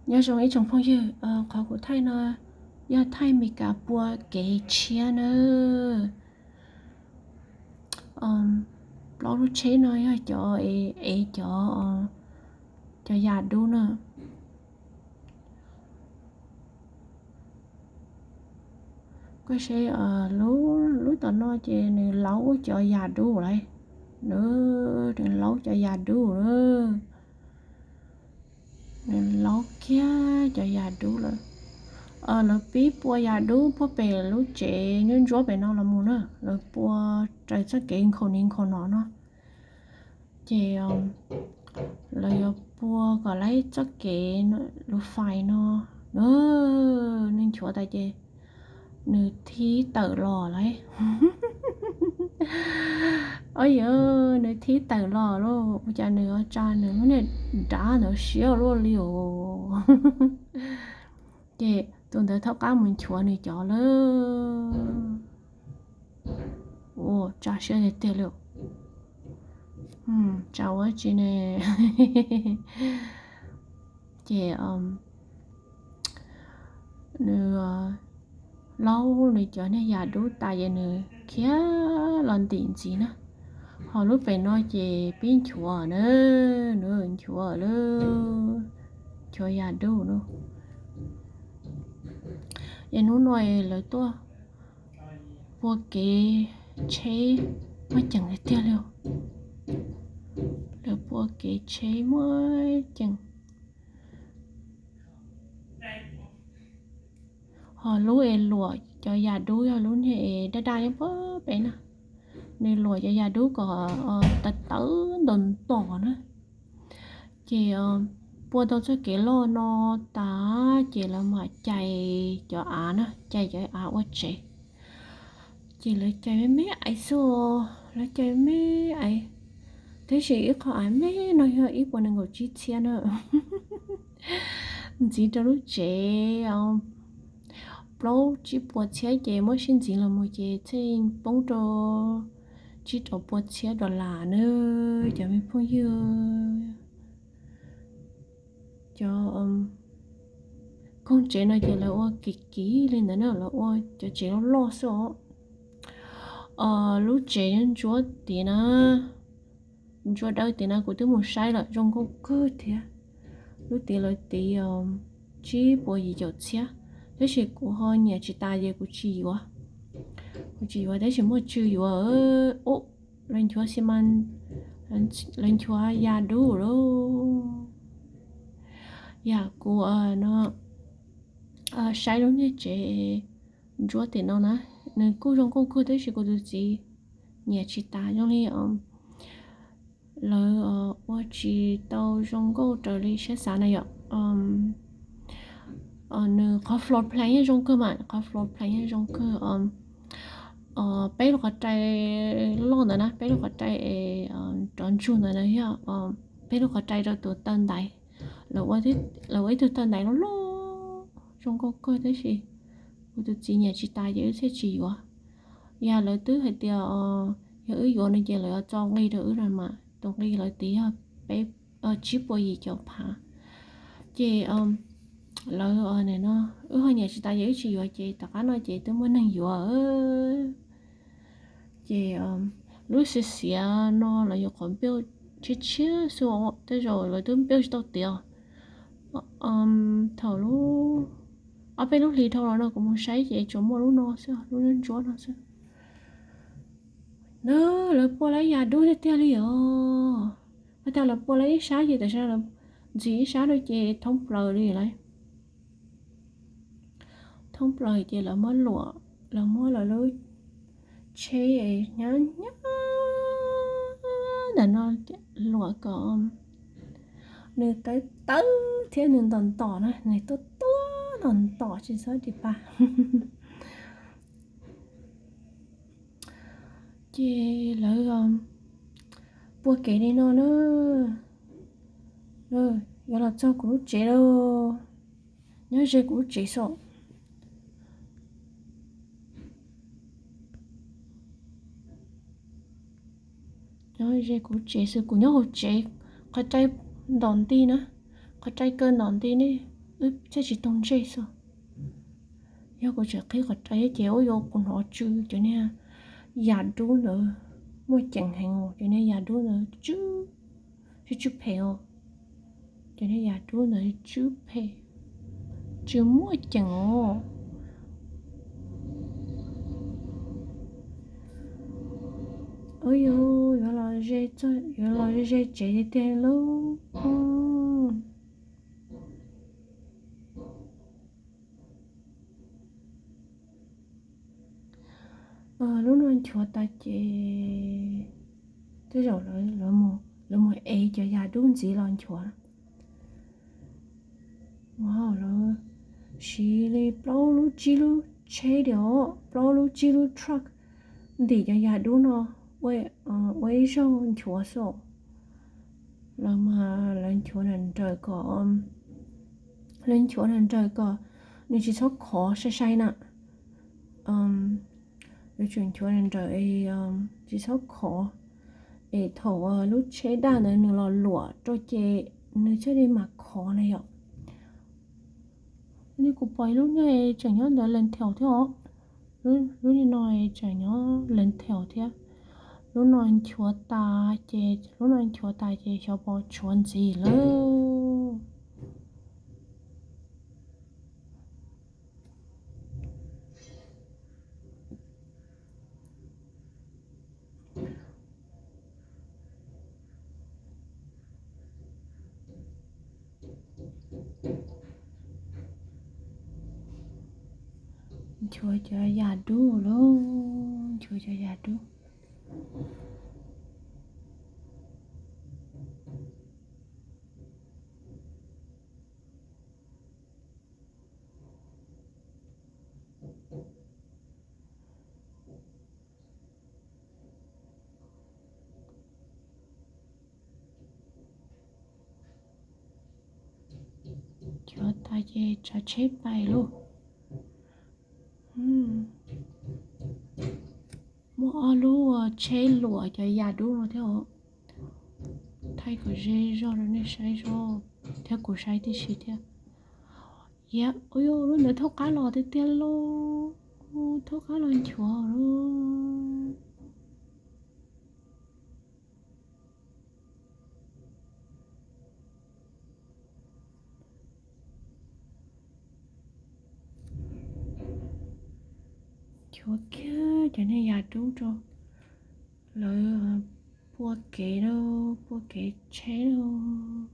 Nyob zoo ib tsoom phooj ywg, qhov kuv thaij no yog thaij Meskas pua kev tshiab na. Plaub lub tsheb no yog cov ev cov, cov yas dub na. Koj saib, lub tom no ces nws laub cov yas dub lawm. Nws laub cov yas dub lawm. Nws laub kiag cov yas dub lawm. Lawv pib pua yas dub puag pem lub tsev ntsuab ntsuab pem no los mus na, lawv pua raws txoj kev nkhaus ni nkhaus no no. Ces lawv yuav pua kom laib txoj kev lub fais no. Nws nchuav tas ces nws thib tawm los lawm. Au yawg, nws thib tawm los lauj, ua cas nws tsa nws lub niag dav ntawd siab luaj li os. Ces tus ntawd thaub qab mus nchuav nws cov lawm. Ua tsa siab tiag tiag li. Tsa ua tsi ne? Ces nws laub nws cov niag yas dub tas ces nws khiav los ntim ntxiv na. Ho lub pem no ces pib nchuav na, nws nchuav lawm, nchuav yas dub no. Ces hnub no lawv tuaj pua kev tsheb muaj ceem tiag tiag li. Lawv pua kev tsheb muaj ceem. Ho lub es luam cov yas dub yog lub niag es daj daj nyob puag pem na. Nws luam cov yas dub kom tawv tawv ntos ntos na. Ces pua tau txoj kev loj no tas ces lawv mam cais cov av na, cais cov av ua tsev. Ces lawv cais me me aiv xwb, lawv cais me me aiv. Tab sis ib qho av me no yog ib puas nees nkaum tsib txhiab na. Ntxiv rau lub tsev plaub tsib puas txhiab ces muab sib ntxiv los mus ces txheej poob rau tsib rau puas txhiab dollar na, cov me phooj ywg. Cov koog tsev no ces lawv ua kim kim li ntawd na, lawv ua cov tsev loj loj xwb os. Lub tsev ntsuab tid na, ntsuab dawb tid na kuv twb mus saib lawm zoo nkauj kawg thiab. Lub tid lawv tid tsib puas yim caum txhiab, tab sis kuv ho nyiam tsis tas ces kuv tsis yuav. Kuv tsis yuav tab sis muaj tswv yuav. Lawv nchuav xi mas, lawv nchuav yas dub lauj. Yam kuv no saib lub niag tsev ntsuab tim no na, nws kuj zoo nkauj kawg tab sis kuv tus txiv nyiam tsis tas zoo li lawv ua tsis tau zoo nkauj raws li siab xav na yom. Nws qhov floor plan yeej zoo kawg mas, qhov floor plan yeej zoo kawg. Peb lub qhov rai loj ntawd na, peb lub qhov rai rov ntsug ntawd na yog peb lub qhov rai rau tus taw ntaiv. Lawv ua ib tug taw ntaiv loj loj zoo nkauj kawg tab sis kuv tus txiv nyiam tsis tas ces wb thiaj tsis yuav. Yog lawv twb hais tias yog wb yuav no ces lawv yuav txo nqi rau wb lawm mas tus nqi lawv tid yog peb, tsib puas yim caum phav. Ces lawv no wb ho nyiam tsis tas ces wb tsis yuav ces tom qab no ces twb muaj neeg yuav. Ces lub xiav xiav no los yog qhov npeuj tshiab tshiab xwb, tej zaum lawv twb npeuj tsis tau tiav. Thaum lub ob peb lub hlis dhau los no kuv mus saib ces tsuas muaj lub no xwb, lub ntsuab ntsuab no xwb. Na, lawv pua lawv yam dub tiag tiag li os. Hais tias lawv pua lawv ib sab ces tam sim no lawv ntxiv ib sab rau ces thoob plaws li lawm. Thoob plaws ces lawv muab luam, lawv muab lawv lub tsheb hnyav hnyav ntawm no luam kom nws tawv tawv thiab nws ntom ntom na, nws tuaj tuaj ntom ntom tsis txhob dim pa. Ces lawv pua kev li no na. Yuav los txog kuv lub tsev lawm. Nyob ze kuv lub tsev xwb. Nyob ze kuv tsev xwb, kuv nyob hauv tsev, qhov rai ntom nti na, qhov rai kaw ntom nti ne. Thiaj tsis tau ntsej xwb. Yog kuv tseem qhib qhov rai ces ua rau kuv hnov tsw cov niag yas dub ntawd muaj ceem heev, cov niag yas dub ntawd tsw, tsw phem os. Cov niag yas dub ntawd tsw phem, tsw muaj ceem os. Ua rau yuav los ze tsev tiag tiag lauj. Lub no nchuav tas ces tej zaum lawv mus ev cov yas dub ntxiv los nchuav. Lawv siv li plaub lub tsib lub tsheb diam, plaub lub tsib lub truck ntim cov yas dub no ua ib zaug nchuav xwb. Lawv mas lawv nchuav nrawm nrawm kom, lawv nchuav nrawm nrawm kom nws tsis txhob khov sai sai na. Yuav tsum nchuav nrawm nrawm es tsis txhob khov, es thaum lub tsheb daj ntawd nws los luam rau ces nws thiaj li mam khov na yom. Nej, kuv pom ib lub no tseem nyob ntawd lees theem thiab os. Lub no tseem nyob lees theem thiab. Lub no nchuav tas ces, lub no nchuav tas ces xyov puas tshuav ntxiv lawm. Nchuav cov yas dub lauj, nchuav cov yas dub. Nchuav tas ces tsav tsheb pais lauj. Muaj ob lub tsheb luam cov yas dub no thiab os. Thaij kom ze zog rau nej saib zog thiab kuv saib tib si thiab. Yog, ua rau lub ntawd thaub qab los tiag tiag lauj, thaub qab los nchuav lauj. Nchuav kiag cov niag yas dub rau lawv pua kev lauj, pua kev tsheb lauj.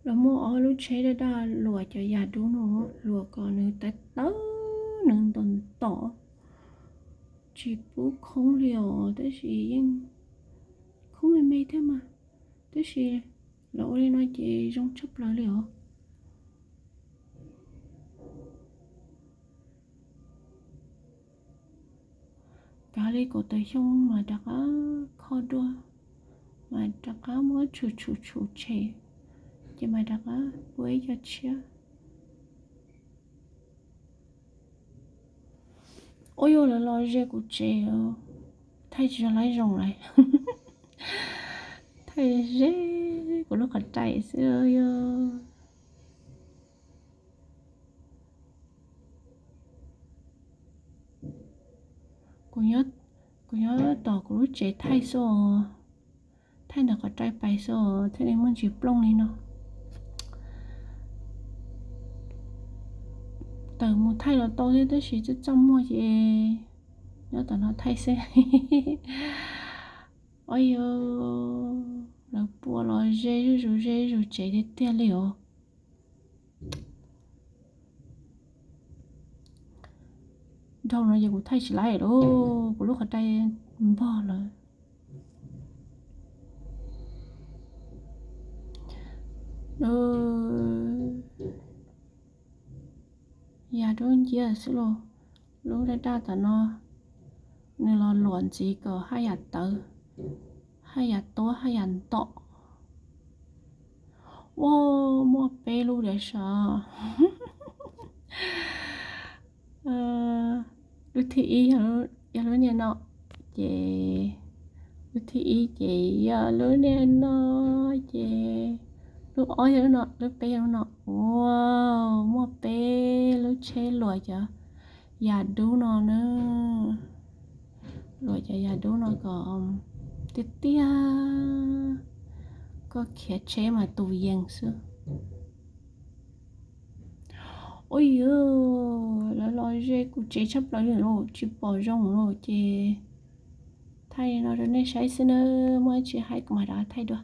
Lawv muaj ob lub tsheb daj daj luam cov yas dub no, luam kom nws tawv tawv, nws ntom ntom, tsis pub khoob li os, tab sis yeej khoob me me thiab mas, tab sis lawv ua li no ces zoo tshaj plaws li os. Kav li kaum tawm xyoo mas rov qab kho dua, mas rov qab muab tshum tshum tshum tshem, ces mas rov qab ua ib co tshiab. Ua rau lawv los ze kuv tsev, thaij tsis tau lawv zoo lawm. Thaij ze kuv lub qhov rai xwb yog. Kuv nyob tom kuv lub tsev thaij xwb os, thaij ntawm qhov rai pais xwb os, thiaj li muaj ntsis plooj li no. Tawm mus thaij los tau thiab tab sis txaj txaj muag ces nyob tom no thaij xwb. Ua rau lawv pua los ze zuj zus ze zuj zus tsev tiag tiag li os. Dhau no ces kuv thaij tsis laib lauj, kuv lub qhov rai npog lawm. Yas dub nciab xwb lauj. Lub daj daj tom no nws los luam ntxiv kom haj yam tawv, haj yam tuab haj yam ntom. Ua, muaj peb lub diam sav. Lub thib ib yog lub niag no, ces lub thib ib ces yog lub niag no, ces lub ob yog lub no, lub peb yog lub no. Ua, muaj peb lub tsheb luam cov yas dub no na. Luam cov yas dub no kom tiag tiag, koj khiav tsheb mas tus yees xwb. Ua yog lawv los ze kuv tsev tshaj plaws li los tsis pom zoo los ces thaij no rau nej saib xwb na, muaj tsis haib kuv mam rov thaij dua.